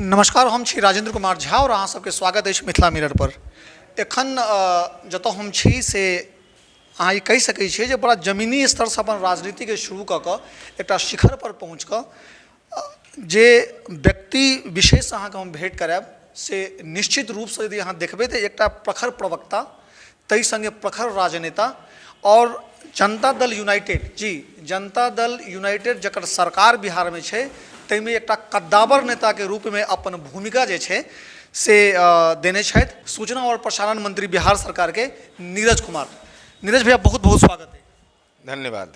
नमस्कार, हम छी राजेंद्र कुमार झा और अहाँ सबके स्वागत अछि मिथिला मिरर पर। एखन जतऽ हम छी से अहाँ ई कहि सकै छियै जे बड़ा जमीनी स्तरसँ अपन राजनीतिके शुरू कऽ कऽ एकटा शिखर पर पहुँच कऽ जे व्यक्ति विशेष अहाँके हम भेंट करायब से निश्चित रूपसँ यदि अहाँ देखबै तऽ एकटा प्रखर प्रवक्ता, ताहि सङ्गे प्रखर राजनेता आओर जनता दल यूनाइटेड, जी जनता दल यूनाइटेड जकर सरकार बिहारमे छै ताहिमे एकटा कद्दावर नेताके रूपमे अपन भूमिका जे छै से देने छथि सूचना आओर प्रसारण मंत्री बिहार सरकारके नीरज कुमार। नीरज भैया, बहुत बहुत स्वागत है। धन्यवाद।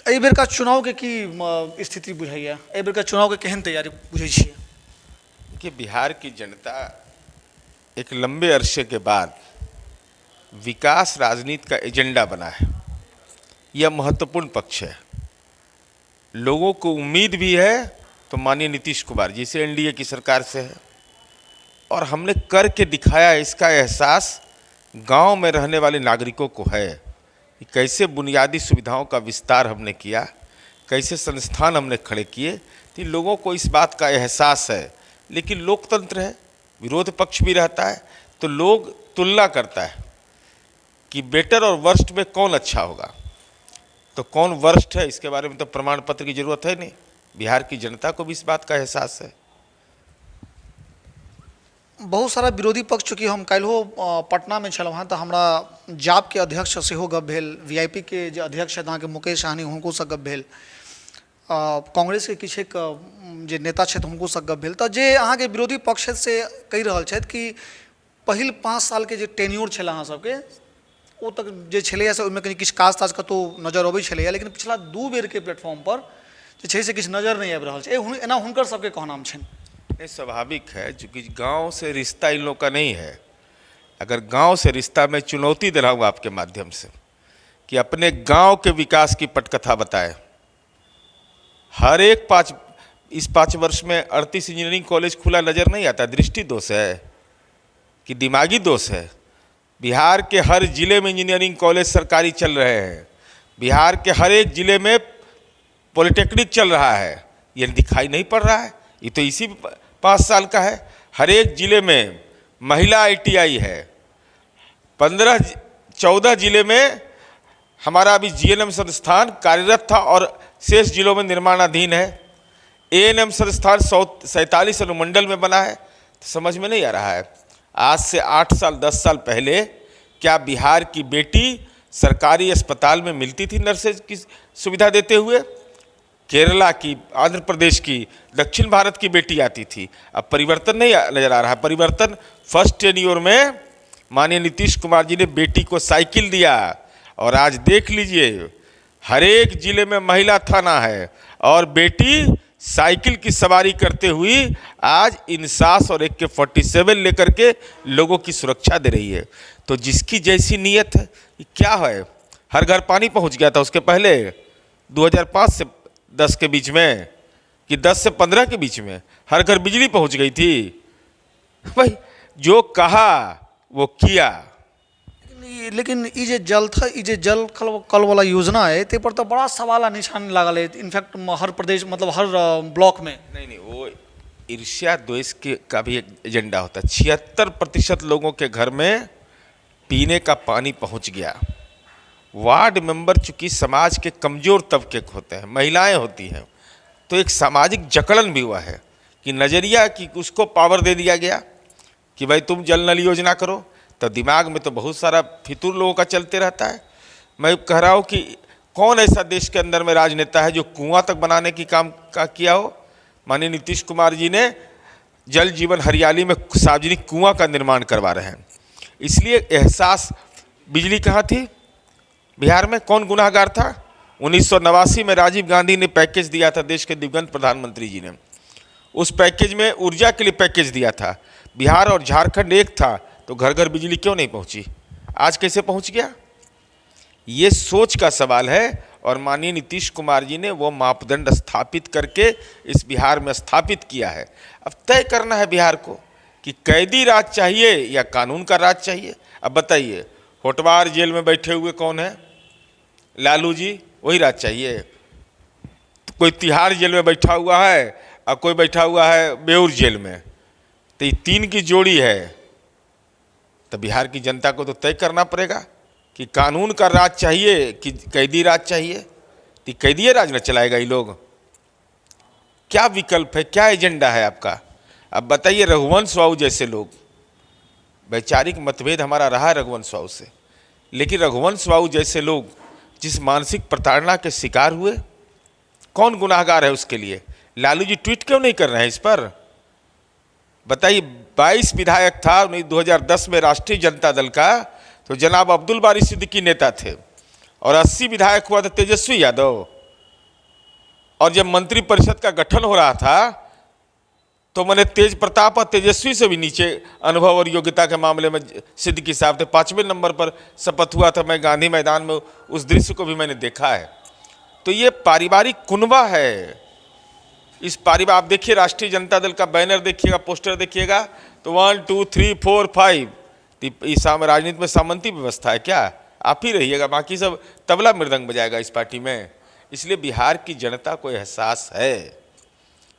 एहि बेरका चुनावके की स्थिति बुझाइए? एहि बेरका चुनावके केहन तैयारी बुझै छियै? कि बिहार की जनता एक लंबे अरसे के बाद विकास राजनीति का एजेंडा बना है, यह महत्वपूर्ण पक्ष है। लोगों को उम्मीद भी है तो माननीय नीतीश कुमार जी से, एनडीए की सरकार से है, और हमने करके दिखाया, इसका एहसास गांव में रहने वाले नागरिकों को है कि कैसे बुनियादी सुविधाओं का विस्तार हमने किया, कैसे संस्थान हमने खड़े किए, तो लोगों को इस बात का एहसास है। लेकिन लोकतंत्र है, विरोध पक्ष भी रहता है, तो लोग तुलना करता है कि बेटर और वर्स्ट में कौन अच्छा होगा, तो कौन वर्स्ट है इसके बारे में तो प्रमाण पत्र की जरूरत है नहीं। बिहार की जनता को भी इस बात का एहसास है। बहुत सारा विरोधी पक्ष, चूँकि हम काल्हिओ पटनामे छलहुँ हेँ तऽ हमरा जापके अध्यक्ष सेहो गप भेल, वीआईपी के जे अध्यक्ष छथि अहाँके मुकेश सहनी, हुनकोसँ गप भेल, कांग्रेसके किछु एक जे नेता छथि हुनकोसँ गप भेल। तऽ जे अहाँके विरोधी पक्ष छथि से कहि रहल छथि कि पहिल 5 सालके जे टेन्योर छलै अहाँ सबके, ओ तक जे छलैए से ओहिमे कनि किछु काज ताज कतहु नजर अबै छलैए, लेकिन पिछला 2 बेरके प्लेटफॉर्मपर जे छै से किछु नजर नहि आबि रहल छै, एना हुनकर सबके कहनाम छनि। नहीं, स्वाभाविक है, चूँकि गांव से रिश्ता इन लोगों का नहीं है। अगर गांव से रिश्ता, मैं चुनौती दे रहा हूँ आपके माध्यम से कि अपने गांव के विकास की पटकथा बताएं। हर एक पाँच, इस 5 वर्ष में 38 इंजीनियरिंग कॉलेज खुला नज़र नहीं आता। दृष्टि दोष है कि दिमागी दोष है? बिहार के हर ज़िले में इंजीनियरिंग कॉलेज सरकारी चल रहे हैं, बिहार के हर एक ज़िले में पॉलिटेक्निक चल रहा है, ये दिखाई नहीं पड़ रहा है। ये तो इसी 5 साल का है। हर एक ज़िले में महिला आईटीआई है, 15-14 ज़िले में हमारा अभी जीएनएम संस्थान कार्यरत था और शेष जिलों में निर्माणाधीन है। एएनएम संस्थान 147 अनुमंडल में बना है। तो समझ में नहीं आ रहा है, आज से 8 साल 10 साल पहले क्या बिहार की बेटी सरकारी अस्पताल में मिलती थी नर्सेज की सुविधा देते हुए? केरला की, आंध्र प्रदेश की, दक्षिण भारत की बेटी आती थी। अब परिवर्तन नहीं नज़र आ रहा है। परिवर्तन फर्स्ट टेन्योर में माननीय नीतीश कुमार जी ने बेटी को साइकिल दिया और आज देख लीजिए हर एक ज़िले में महिला थाना है और बेटी साइकिल की सवारी करते हुए आज इंसास और AK-47 लेकर के लोगों की सुरक्षा दे रही है। तो जिसकी जैसी नीयत है, क्या है, हर घर पानी पहुंच गया था उसके पहले 2005 से 10 के बीच में कि 10 से 15 के बीच में हर घर बिजली पहुंच गई थी। भाई जो कहा वो किया। लेकिन ई जे जल था, ई जे जल कल वाला योजना है, ते पर तो बड़ा सवाल आ निशान लागल है। इनफैक्ट हर प्रदेश, मतलब हर ब्लॉक में। नहीं नहीं, वो ईर्ष्या द्वेष के का भी एक एजेंडा होता है। 76% लोगों के घर में पीने का पानी पहुंच गया। वार्ड मेंबर चूँकि समाज के कमज़ोर तबके के होते हैं, महिलाएं होती हैं, तो एक सामाजिक जकड़न भी हुआ है कि नज़रिया कि उसको पावर दे दिया गया कि भाई तुम जल नल योजना करो, तो दिमाग में तो बहुत सारा फितूर लोगों का चलते रहता है। मैं कह रहा हूँ कि कौन ऐसा देश के अंदर में राजनेता है जो कुआं तक बनाने की काम का किया हो? माननीय नीतीश कुमार जी ने जल जीवन हरियाली में सार्वजनिक कुआं का निर्माण करवा रहे हैं। इसलिए एहसास, बिजली कहाँ थी बिहार में, कौन गुनाहगार था? 1989 में राजीव गांधी ने पैकेज दिया था, देश के दिवंगत प्रधानमंत्री जी ने उस पैकेज में ऊर्जा के लिए पैकेज दिया था। बिहार और झारखंड एक था तो घर घर बिजली क्यों नहीं पहुंची? आज कैसे पहुंच गया? ये सोच का सवाल है और माननीय नीतीश कुमार जी ने वो मापदंड स्थापित करके इस बिहार में स्थापित किया है। अब तय करना है बिहार को कि कैदी राज चाहिए या कानून का राज चाहिए। अब बताइए, होटवार जेल में बैठे हुए कौन है? लालू जी, वही राज चाहिए। तो कोई तिहाड़ जेल में बैठा हुआ है और कोई बैठा हुआ है बेऊर जेल में, तो ये तीन की जोड़ी है। तो बिहार की जनता को तो तय करना पड़ेगा कि कानून का राज चाहिए कि कैदी राज चाहिए। तो कैदी राज न चलाएगा ये लोग। क्या विकल्प है, क्या एजेंडा है आपका? अब बताइए, रघुवंश बाबू जैसे लोग, वैचारिक मतभेद हमारा रहा है रघुवंश बाबू से, लेकिन रघुवंश बाबू जैसे लोग जिस मानसिक प्रताड़ना के शिकार हुए, कौन गुनाहगार है उसके लिए? लालू जी ट्वीट क्यों नहीं कर रहे हैं इस पर? बताइए, 22 विधायक था 2010 में राष्ट्रीय जनता दल का, तो जनाब अब्दुल बारी सिद्दीकी नेता थे, और 80 विधायक हुआ था तेजस्वी यादव। और जब मंत्रिपरिषद का गठन हो रहा था तो मैंने तेज प्रताप और तेजस्वी से भी नीचे अनुभव और योग्यता के मामले में सिद्दीकी साहब थे। 5वें नंबर पर शपथ हुआ था। मैं गांधी मैदान में उस दृश्य को भी मैंने देखा है। तो ये पारिवारिक कुनबा है। इस पारिवार, आप देखिए राष्ट्रीय जनता दल का बैनर देखिएगा, पोस्टर देखिएगा, तो 1 2 3 4 5। इस राजनीति में सामंती व्यवस्था है क्या? आप ही रहिएगा, बाकी सब तबला मृदंग बजाएगा इस पार्टी में। इसलिए बिहार की जनता को एहसास है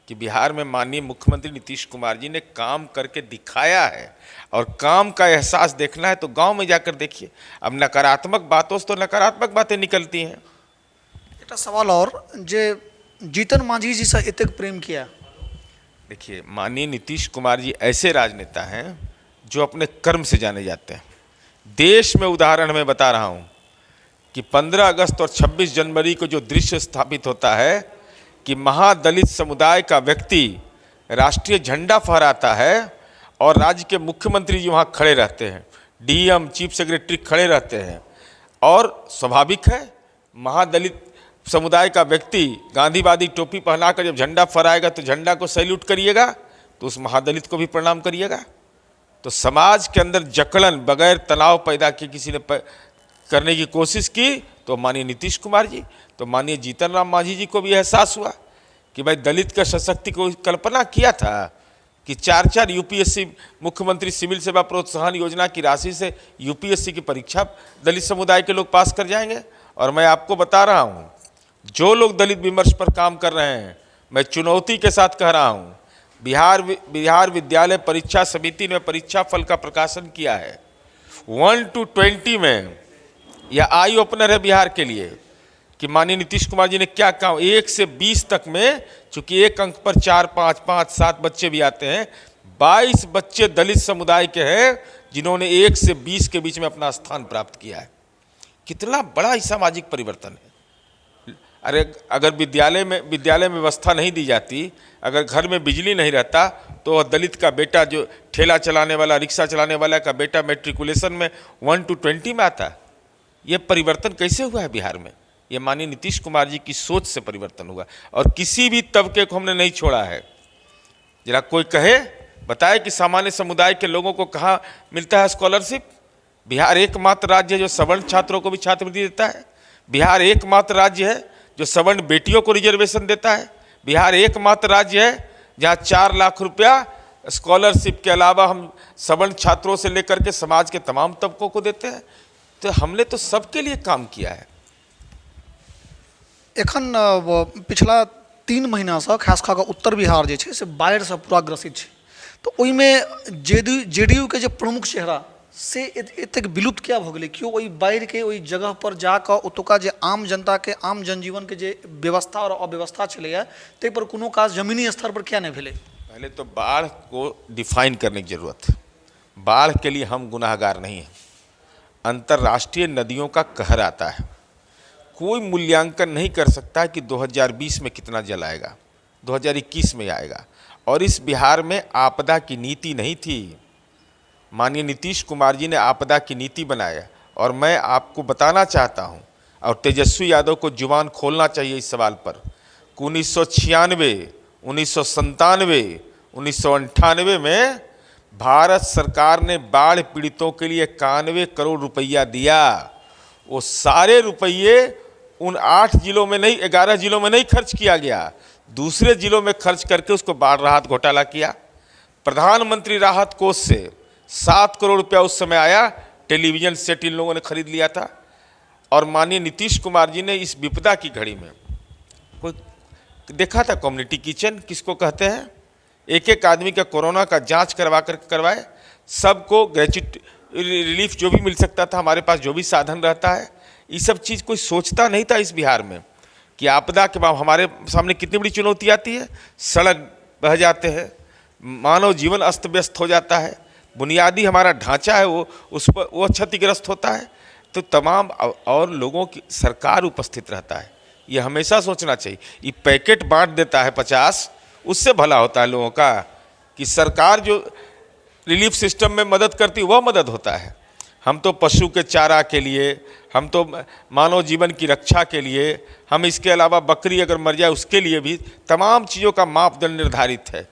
कि बिहार में माननीय मुख्यमंत्री नीतीश कुमार जी ने काम करके दिखाया है, और काम का एहसास देखना है तो गांव में जाकर देखिए। अब नकारात्मक बातों से तो नकारात्मक बातें निकलती हैं। एकटा सवाल और, जे जीतन मांझी जी से एतेक प्रेम किया? देखिए, माननीय नीतीश कुमार जी ऐसे राजनेता हैं जो अपने कर्म से जाने जाते हैं। देश में उदाहरण मैं बता रहा हूँ कि 15 अगस्त और 26 जनवरी को जो दृश्य स्थापित होता है कि महादलित समुदाय का व्यक्ति राष्ट्रीय झंडा फहराता है और राज्य के मुख्यमंत्री जी वहाँ खड़े रहते हैं, डीएम चीफ सेक्रेटरी खड़े रहते हैं, और स्वाभाविक है महादलित समुदाय का व्यक्ति गांधीवादी टोपी पहनाकर जब झंडा फहराएगा तो झंडा को सैल्यूट करिएगा, तो उस महादलित को भी प्रणाम करिएगा। तो समाज के अंदर जकड़न बगैर तनाव पैदा किए किसी ने करने की कोशिश की तो माननीय नीतीश कुमार जी, तो माननीय जीतन राम मांझी जी को भी एहसास हुआ कि भाई दलित का सशक्ति को कल्पना किया था कि 4-4 यूपीएससी मुख्यमंत्री सिविल सेवा प्रोत्साहन योजना की राशि से यूपीएससी की परीक्षा दलित समुदाय के लोग पास कर जाएंगे। और मैं आपको बता रहा हूँ, जो लोग दलित विमर्श पर काम कर रहे हैं, मैं चुनौती के साथ कह रहा हूँ, बिहार विद्यालय परीक्षा समिति ने परीक्षा फल का प्रकाशन किया है। 1 to 20 में यह आई ओपनर है बिहार के लिए कि माननीय नीतीश कुमार जी ने क्या काम, 1 से 20 तक में, चूँकि एक अंक पर 4, 5, 5, 7 बच्चे भी आते हैं, 22 बच्चे दलित समुदाय के हैं जिन्होंने 1 से 20 के बीच में अपना स्थान प्राप्त किया है। कितना बड़ा ही सामाजिक परिवर्तन है। अरे अगर विद्यालय में व्यवस्था नहीं दी जाती, अगर घर में बिजली नहीं रहता, तो दलित का बेटा जो ठेला चलाने वाला, रिक्शा चलाने वाला का बेटा मेट्रिकुलेशन में 1 to 20 में आता। ये परिवर्तन कैसे हुआ है बिहार में? ये माननीय नीतीश कुमार जी की सोच से परिवर्तन हुआ, और किसी भी तबके को हमने नहीं छोड़ा है। जरा कोई कहे, बताए कि सामान्य समुदाय के लोगों को कहाँ मिलता है स्कॉलरशिप? बिहार एकमात्र राज्य है जो सवर्ण छात्रों को भी छात्रवृत्ति देता है। बिहार एकमात्र राज्य है जो सवर्ण बेटियों को रिजर्वेशन देता है। बिहार एकमात्र राज्य है जहाँ 4 लाख रुपया स्कॉलरशिप के अलावा हम सवर्ण छात्रों से लेकर के समाज के तमाम तबकों को देते हैं। तो हमने तो सबके लिए काम किया है। एखन पिछला 3 महीनासँ खास कऽ कऽ उत्तर बिहार जे छै से बाढ़िसँ पूरा ग्रसित छै, तऽ ओहिमे जेडीयू के जे प्रमुख चेहरा से एतेक विलुप्त किया भऽ गेलै? केओ ओहि बाढ़िके ओहि जगह पर जाकऽ ओतुका जे आम जनताके आम जनजीवनके जे व्यवस्था आओर अव्यवस्था छलैए ताहि पर कोनो काज जमीनी स्तर पर किया नहि भेलै? पहले तो बाढ़ को डिफाइन करने की जरूरत है। बाढ़ के लिए हम गुनाहगार नहीं हैं। अंतर्राष्ट्रीय नदियों का कहर आता है, कोई मूल्यांकन नहीं कर सकता कि 2020 में कितना जल आएगा, 2021 में आएगा। और इस बिहार में आपदा की नीति नहीं थी। माननीय नीतीश कुमार जी ने आपदा की नीति बनाया, और मैं आपको बताना चाहता हूं, और तेजस्वी यादव को जुबान खोलना चाहिए इस सवाल पर, कि 1996, 1997, 1998 में भारत सरकार ने बाढ़ पीड़ितों के लिए 91 करोड़ रुपया दिया। वो सारे रुपये उन 8 जिलों में नहीं, 11 जिलों में नहीं खर्च किया गया, दूसरे जिलों में खर्च करके उसको बाढ़ राहत घोटाला किया। प्रधानमंत्री राहत कोष से 7 करोड़ रुपया उस समय आया, टेलीविज़न सेट इन लोगों ने खरीद लिया था। और माननीय नीतीश कुमार जी ने इस विपदा की घड़ी में, कोई देखा था कम्युनिटी किचन किसको कहते हैं? एक एक आदमी का कोरोना का जांच करवा कर करवाए, सबको ग्रेचुटी रिलीफ जो भी मिल सकता था, हमारे पास जो भी साधन रहता है, ये सब चीज़ कोई सोचता नहीं था इस बिहार में कि आपदा के बाद हमारे सामने कितनी बड़ी चुनौती आती है। सड़क बह जाते हैं, मानव जीवन अस्त व्यस्त हो जाता है, बुनियादी हमारा ढांचा है वो उस पर वो क्षतिग्रस्त होता है। तो तमाम और लोगों की सरकार उपस्थित रहता है, ये हमेशा सोचना चाहिए। ये पैकेट बांट देता है 50, उससे भला होता है लोगों का कि सरकार जो रिलीफ सिस्टम में मदद करती है वह मदद होता है। हम तो पशु के चारा के लिए, हम तो मानव जीवन की रक्षा के लिए, हम इसके अलावा बकरी अगर मर जाए उसके लिए भी तमाम चीज़ों का मापदंड निर्धारित है।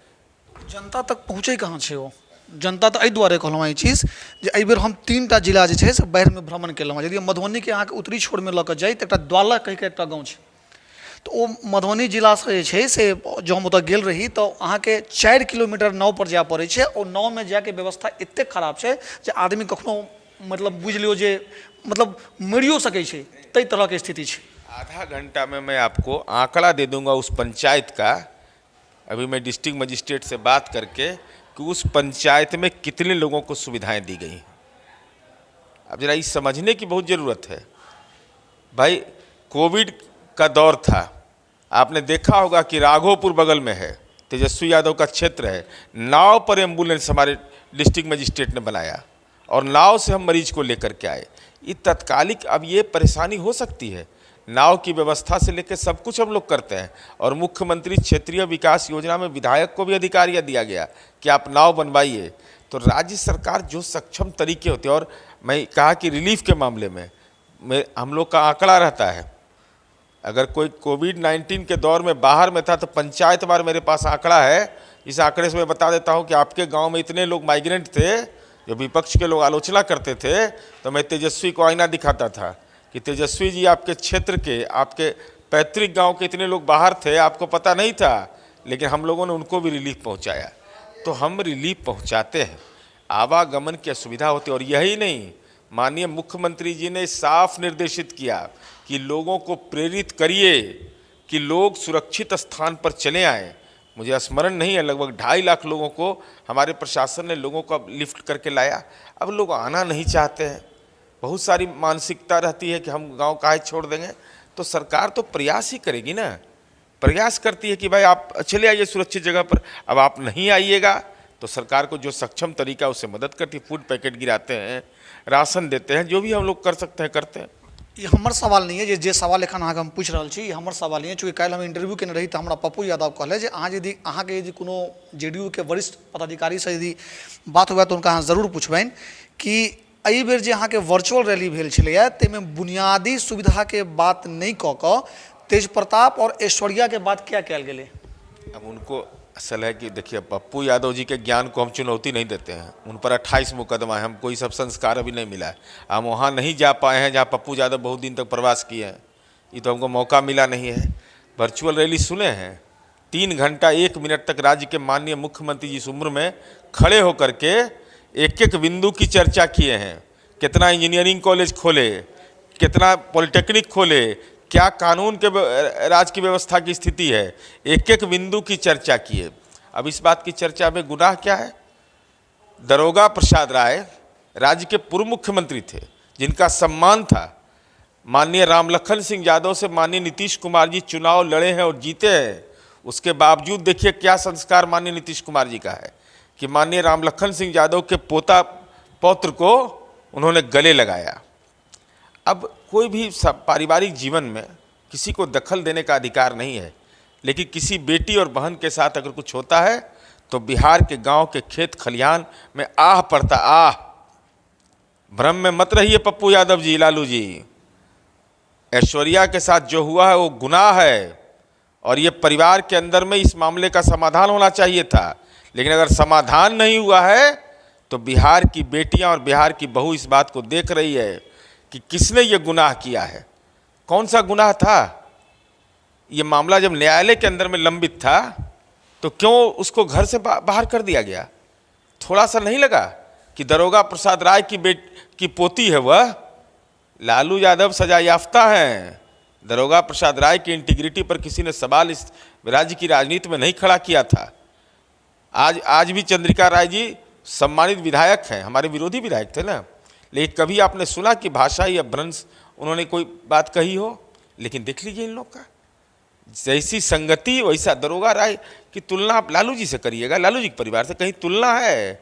जनता तक पहुँचै कहाँ छै ओ जनता? तऽ एहि दुआरे कहलहुँ ई चीज जे एहिबेर हम 3 टा जिला जे छै से बाढ़िमे भ्रमण केलहुँ। यदि हम मधुबनीके अहाँके उत्तरी छोरमे लऽ कऽ जाइ तऽ एकटा द्वालक कहिके एकटा गाँव छै, तऽ ओ मधुबनी जिलासँ जे छै से जँ हम ओतऽ गेल रही तऽ अहाँके 4 किलोमीटर नावपर जाय पड़ै छै। ओ नावमे जायके व्यवस्था एतेक खराब छै जे आदमी कखनो मतलब बुझि लियौ जे मतलब मरियो सकै छै, ताहि तरहके स्थिति छै। आधा घंटा में मैं आपको आंकड़ा दे दूंगा उस पंचायत का। अभी मैं डिस्ट्रिक्ट मजिस्ट्रेट से बात करके कि उस पंचायत में कितने लोगों को सुविधाएं दी गई हैं। अब जरा इस समझने की बहुत ज़रूरत है भाई। कोविड का दौर था, आपने देखा होगा कि राघोपुर बगल में है, तेजस्वी यादव का क्षेत्र है, नाव पर एम्बुलेंस हमारे डिस्ट्रिक्ट मजिस्ट्रेट ने बनाया और नाव से हम मरीज को लेकर के आए। ये तत्कालिक अब ये परेशानी हो सकती है। नाव की व्यवस्था से लेकर सब कुछ हम लोग करते हैं और मुख्यमंत्री क्षेत्रीय विकास योजना में विधायक को भी अधिकारियाँ दिया गया कि आप नाव बनवाइए। तो राज्य सरकार जो सक्षम तरीके होते हैं, और मैं कहा कि रिलीफ के मामले में मैं हम लोग का आंकड़ा रहता है। अगर कोई कोविड-19 के दौर में बाहर में था तो पंचायत बार मेरे पास आंकड़ा है। इस आंकड़े से मैं बता देता हूँ कि आपके गांव में इतने लोग माइग्रेंट थे। जो विपक्ष के लोग आलोचना करते थे तो मैं तेजस्वी को आईना दिखाता था कि तेजस्वी जी, आपके क्षेत्र के, आपके पैतृक गांव के इतने लोग बाहर थे, आपको पता नहीं था, लेकिन हम लोगों ने उनको भी रिलीफ पहुंचाया। तो हम रिलीफ पहुंचाते हैं, आवागमन की असुविधा होती है। और यही नहीं, माननीय मुख्यमंत्री जी ने साफ निर्देशित किया कि लोगों को प्रेरित करिए कि लोग सुरक्षित स्थान पर चले आएँ। मुझे स्मरण नहीं है, लगभग 2.5 लाख लोगों को हमारे प्रशासन ने लोगों को अब लिफ्ट करके लाया। अब लोग आना नहीं चाहते हैं, बहुत सारी मानसिकता रहती है कि हम गांव काहे छोड़ देंगे। तो सरकार तो प्रयास ही करेगी ना, प्रयास करती है कि भाई आप चले आइए सुरक्षित जगह पर। अब आप नहीं आइएगा तो सरकार को जो सक्षम तरीका उससे मदद करती है। फूड पैकेट गिराते हैं, राशन देते हैं, जो भी हम लोग कर सकते हैं करते हैं। ई हमर सवाल नहि अइ जे जे सवाल एखन अहाँके हम पूछि रहल छी, ई हमर सवाल नहि अइ। चूँकि काल्हि हम इंटरव्यू केने रही तऽ हमरा पप्पू यादव कहले जे अहाँ यदि अहाँके यदि कोनो जेडीयू के वरिष्ठ पदाधिकारीसँ यदि बात हुए तऽ हुनका अहाँ जरूर पुछबनि कि एहि बेर जे अहाँके वर्चुअल रैली भेल छलैए ताहिमे बुनियादी सुविधाके बात नहि कऽ कऽ तेज प्रताप आओर ऐश्वर्याके बात किया कयल गेलै? अब उनको असल है कि देखिए, पप्पू यादव जी के ज्ञान को हम चुनौती नहीं देते हैं। उन पर 28 मुकदमा है। हमको ये सब संस्कार अभी नहीं मिला है। हम वहाँ नहीं जा पाए हैं जहाँ पप्पू यादव बहुत दिन तक प्रवास किए हैं। ये तो हमको मौका मिला नहीं है। वर्चुअल रैली सुने हैं, 3 घंटा 1 मिनट तक राज्य के माननीय मुख्यमंत्री जी इस उम्र में खड़े होकर के एक एक बिंदु की चर्चा किए हैं। कितना इंजीनियरिंग कॉलेज खोले, कितना पॉलिटेक्निक खोले, क्या कानून के राज की व्यवस्था की स्थिति है, एक एक बिंदु की चर्चा की है। अब इस बात की चर्चा में गुनाह क्या है? दरोगा प्रसाद राय राज्य के पूर्व मुख्यमंत्री थे, जिनका सम्मान था। माननीय रामलखन सिंह यादव से माननीय नीतीश कुमार जी चुनाव लड़े हैं और जीते हैं। उसके बावजूद देखिए क्या संस्कार माननीय नीतीश कुमार जी का है कि माननीय रामलखन सिंह यादव के पोता पौत्र को उन्होंने गले लगाया। अब कोई भी पारिवारिक जीवन में किसी को दखल देने का अधिकार नहीं है, लेकिन किसी बेटी और बहन के साथ अगर कुछ होता है तो बिहार के गांव के खेत खलिहान में आह पड़ता आह। भ्रम में मत रहिए पप्पू यादव जी, लालू जी। ऐश्वर्या के साथ जो हुआ है वो गुनाह है और ये परिवार के अंदर में इस मामले का समाधान होना चाहिए था। लेकिन अगर समाधान नहीं हुआ है तो बिहार की बेटियां और बिहार की बहू इस बात को देख रही है कि किसने ये गुनाह किया है, कौन सा गुनाह था। ये मामला जब न्यायालय के अंदर में लंबित था तो क्यों उसको घर से बाहर कर दिया गया? थोड़ा सा नहीं लगा कि दरोगा प्रसाद राय की बेट की पोती है वह? लालू यादव सजा याफ्ता हैं। दरोगा प्रसाद राय की इंटीग्रिटी पर किसी ने सवाल इस राज्य की राजनीति में नहीं खड़ा किया था। आज आज भी चंद्रिका राय जी सम्मानित विधायक हैं, हमारे विरोधी विधायक थे ना, लेकिन कभी आपने सुना कि भाषाई अपभ्रंश उन्होंने कोई बात कही हो? लेकिन देख लीजिए इन लोग का जैसी संगति वैसा। दरोगा राय की तुलना आप लालू जी से करिएगा, लालू जी के परिवार से कहीं तुलना है?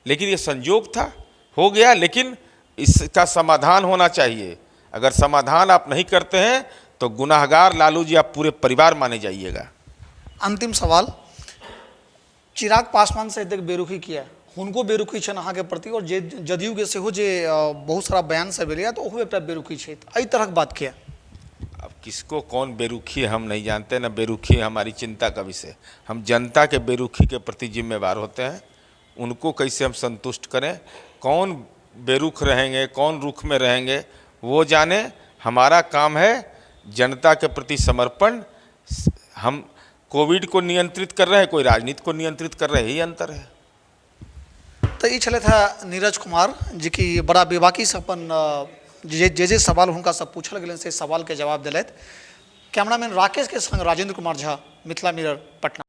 लेकिन ये संजोग था, हो गया। लेकिन इसका समाधान होना चाहिए। अगर समाधान आप नहीं करते हैं तो गुनाहगार लालू जी आप पूरे परिवार माने जाइएगा। अंतिम सवाल, चिराग पासवान से एतेक बेरुखी किया, हुनको बेरुखी छनि अहाँके प्रति और जे जदयू के सेहो जे बहुत सारा बयान सब एलैए तऽ ओहो एकटा बेरुखी छै, तऽ एहि तरहक बात किया? अब किसको कौन बेरुखी है हम नहीं जानते, ना बेरुखी है हमारी चिंता का विषय। हम जनता के बेरुखी के प्रति जिम्मेवार होते हैं, उनको कैसे हम संतुष्ट करें, कौन बेरुख रहेंगे कौन रुख में रहेंगे वो जाने। हमारा काम है जनता के प्रति समर्पण। हम कोविड को नियंत्रित कर रहे हैं, कोई राजनीति को नियंत्रित कर रहे हैं, यही अंतर है। तऽ ई छलथि हेँ नीरज कुमार, जेकि बड़ा बेबाकीसँ अपन जे जे जे सवाल हुनकासँ पूछल गेलनि से सवालके जवाब देलथि। कैमरामैन राकेशके संग राजेंद्र कुमार झा, मिथिला मिरर, पटना।